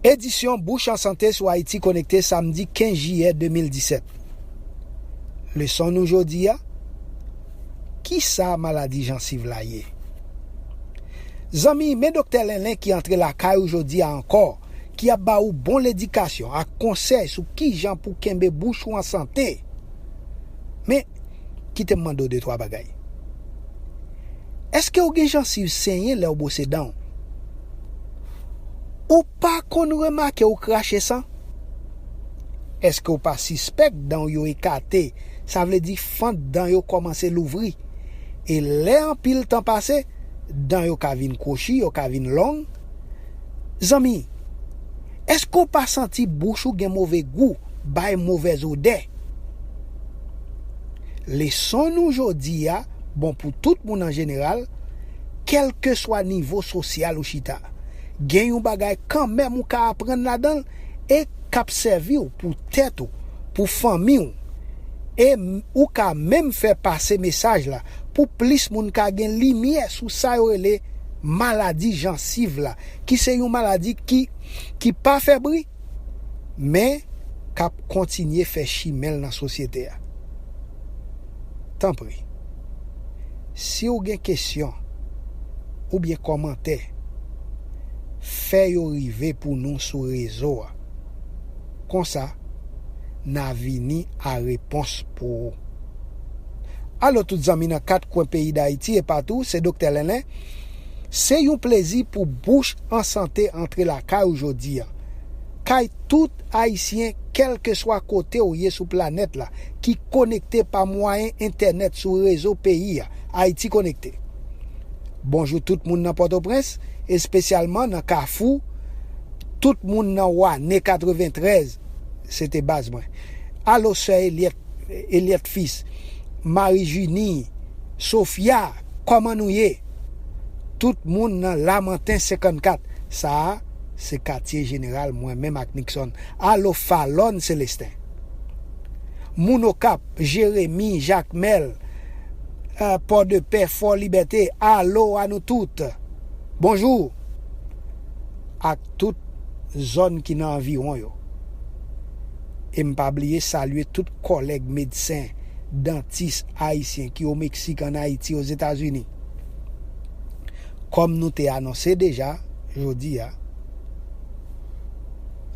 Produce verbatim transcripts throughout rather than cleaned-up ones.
Edisyon Bouch an Sante sou Ayiti Konekte, samdi kenz jiyè de mil disèt. Leson nou jodi a, kisa maladi jansiv la ye? Zanmi, men Doktè Lenlen ki antre lakay ou jodi a ankò, ki ap ba ou bon ledikasyon ak konsèy sou kijan pou kenbe bouch ou an sante. Men, kite m mande w de twa bagay. Èske w gen jansiv senyen lè w bwose dan w? Ou pa konn remake w krache san? Èske w pa sispèk dan w yo ekate, sa vle di fant dan yo kòmanse louvri? E lè anpil tan pase, dan yo ka vin kwochi, yo ka vin long? Zanmi, èske w pa santi bouch ou gen move gou, bay movèz odè? Leson nou jodi a bon pou tout moun an jeneral, kèlkeswa nivo sosyal ou chita. Gen yon bagay kanmenm ou ka aprann ladan l e k ap sèvi w pou tèt ou, pou fanmi w. E m- ou ka menm fè pase mesaj la pou plis moun ka gen limyè sou sa yo rele maladi jansiv la, ki se yon maladi ki, ki pa fè bri, men k ap kontinye fè chimen l nan sosyete a. Tanpri, si w gen kesyon oubyen kòmantè, fè yo rive pou nou sou rezo a. Konsa, n a vini a repons pou ou. Alo tout zanmi nan kat kwen peyi Dayiti e patou, se Doktè Lenlen. Se yon plezi pou Bouch an Sante antre lakay ou jodi a. Kay tout Ayisyen, kèlkeswa kote w ye sou planèt la, ki konekte pa mwayen entènèt sou rezo peyi a, Ayiti Konekte. Bonjou tout moun nan Pòtoprens, espesyalman nan Kafou, tout moun nan Wane katreventrèz, se te baz mwen. Alo sè Eliette, Eliette Fils, Marie Junie, Sofia, kòman nou ye? Tout moun nan Lamanten senkannkat, sa a, se katye jeneral mwen menm ak Nixon. Alo Falòn Celestin. Moun Okap, Jeremi, Jakmèl, eh, Pòdepè, Fò Libète, alo a nou tout. Bonjou. Ak tout zòn ki nan anviwon yo. E m pa bliye salye tout kòlèg medsen, dantis ayisyen ki o Meksik, ann Ayiti, Ozetazini. Kòm nou te anonse deja, jodi a,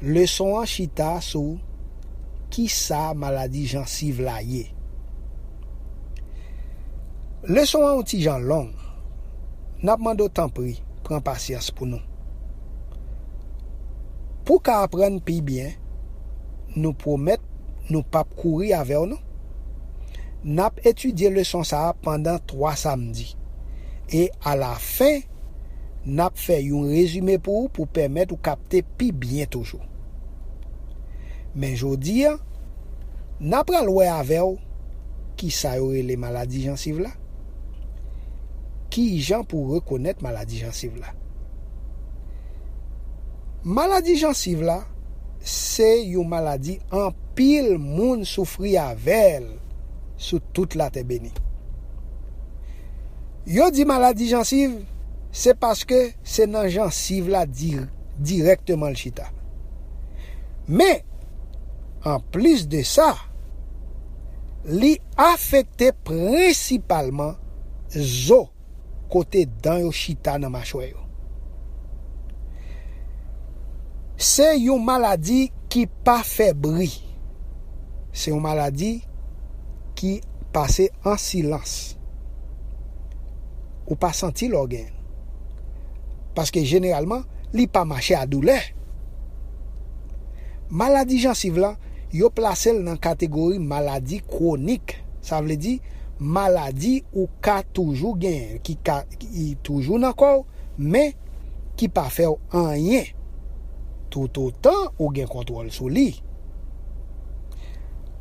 leson an chita sou kisa maladi jansiv la ye. Leson an yon ti jan long. N ap mande w tanpri, pran pasyans pou nou. Pou w ka aprann pi byen, nou pwomèt nou p ap kouri avè w non. N ap etidye leson sa a pandan twa samdi. E alafen, n ap fè yon rezime pou ou pou pèmèt ou kapte pi byen toujou. Men jodi a, n a pral wè avè w kisa yo rele maladi jansiv la, kijan pou rekonèt maladi jansiv la. Maladi jansiv la, se yon maladi anpil moun soufri avè l sou tout latè beni. Yo di maladi jansiv, se paske se nan jansiv la di- dirèkteman l chita. Men, anplis de sa, li afekte prensipalman zo kote dan yo chita nan machwè yo. Se yon maladi ki pa fè bri. Se yon maladi ki pase an silans. Ou pa santi lè w genyen l. Paske jeneralman, li pa mache a doulè. Maladi jansiv la, yo plase l nan kategori maladi kwonik. Sa vle di, maladi ou ka toujou genyen, ki ka ki toujou nan kò w, men ki pa fè w anyen, toutotan ou gen kontwòl sou li.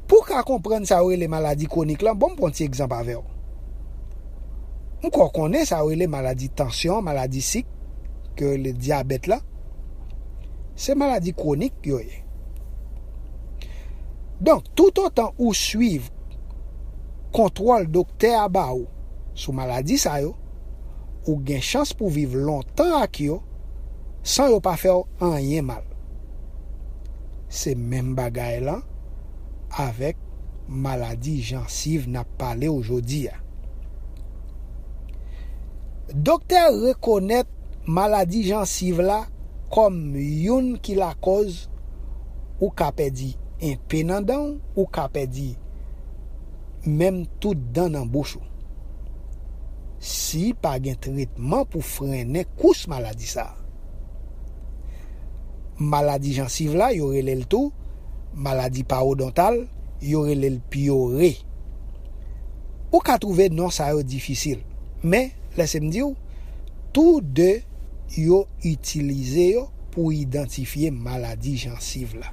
Pou w ka konprann sa yo rele maladi kwonik lan, bon, m pran yon ti egzanp avè w. M kwè w konnen sa yo rele maladi tansyon, maladi sik, ke yo rele dyabèt la. Se maladi kwonik yo ye. Donk, toutotan ou swiv kontwòl doktè a ba ou sou maladi sa yo, ou gen chans pou viv lontan ak yo san yo pa fè w anyen mal. Se menm bagay lan avèk maladi jansiv n ap pale w jodi a. Doktè rekonèt maladi jansiv la kòm youn ki lakòz ou ka pèdi enpe nan dan w, ou ka pèdi menm tout dan nan bouch ou. Si pa gen tretman pou frennen kous maladi sa a. Maladi jansiv la, yo rele l tou maladi pawodontal, yo rele l pyore. Ou ka twouve non sa yo difisil, men lèse m di w, tou de yo itilize yo pou idantifye maladi jansiv la.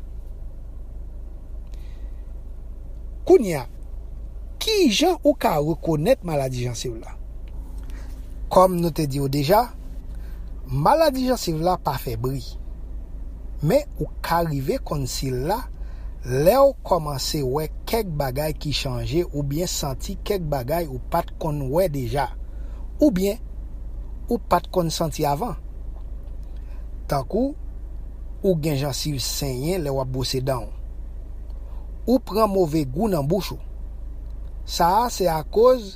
Kounye a, ki jan ou ka rekonèt maladi jansiv la? Kòm nou te di w deja, maladi jansiv la pa fè bri. Men ou ka rive konn siy la lè w kòmanse wè kèk bagay ki chanje oubyen santi kèk bagay ou pa t konn wè deja, oubyen ou pa t konn santi avan. Tankou ou gen jansiv senyen lè w ap bwose dan w. Ou pran move gou nan bouch ou. Sa a se akoz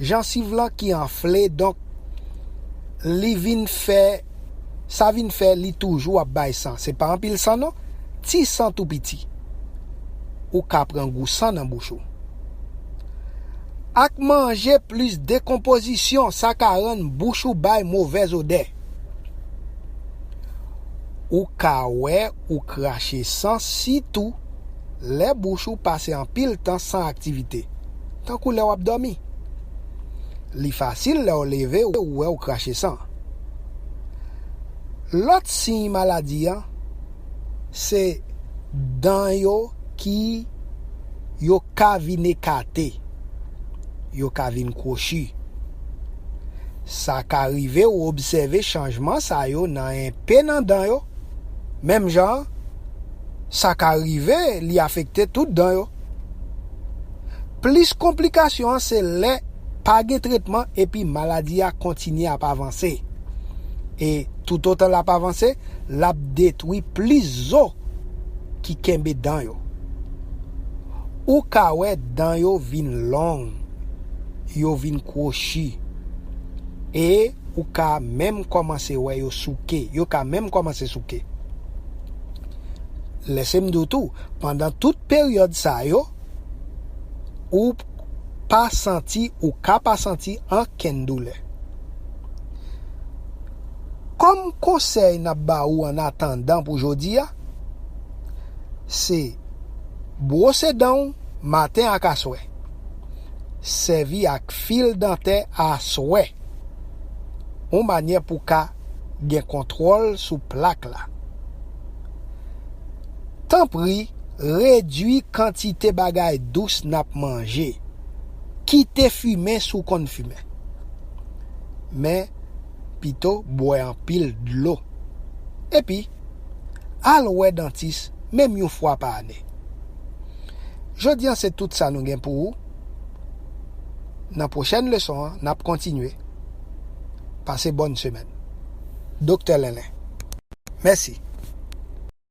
jansiv lan ki anfle, donk li vin fè, sa vin fè li toujou ap bay san. Se pa anpil san non, ti san tou piti. Ou ka pran gou san nan bouch ou. Ak manje plis dekonpozisyon, sa ka rann bouch ou bay movèz odè. Ou ka wè ou krache san sitou lè bouch ou pase anpil tan san aktivite, tankou lè w ap dòmi. Li fasil lè w leve ou wè ou krache san. Lòt siy maladi an se dan yo ki yo ka vin ekate, yo ka vin kwochi. Sa ka rive w obsève chanjman sa yo nan enpe nan dan yo. Menm jan an, sa ka rive li afekte tout dan yo. Plis konplikasyon an se lè pa gen tretman epi maladi a kontinye ap avanse. E toutotan l ap avanse, l ap detwi plis zo ki kenbe dan yo. Ou ka wè dan yo vin long, yo vin kwochi, e ou ka menm kòmanse wè yo souke, yo ka menm kòmanse souke. Lèse m di w tou, pandan tout peryòd sa yo, ou pa santi, ou ka pa santi ankenn doulè. Kòm konsèy n ap ba ou annatandan pou jodi a, se bwose dan w maten ak aswè. Sèvi ak fil dantè aswè, yon manyè pou ka gen kontwòl sou plak la. Tanpri, redui kantite bagay dous n ap manje. Kite fimen si w konn fimen. Men, pito bwè anpil dlo. Epi, al wè dantis menm yon fwa pa ane. Jodi a, se tout sa nou gen pou ou. Nan pwochèn leson an, n ap kontinye. Pase bòn semèn. Doktè Lenlen. Mèsi.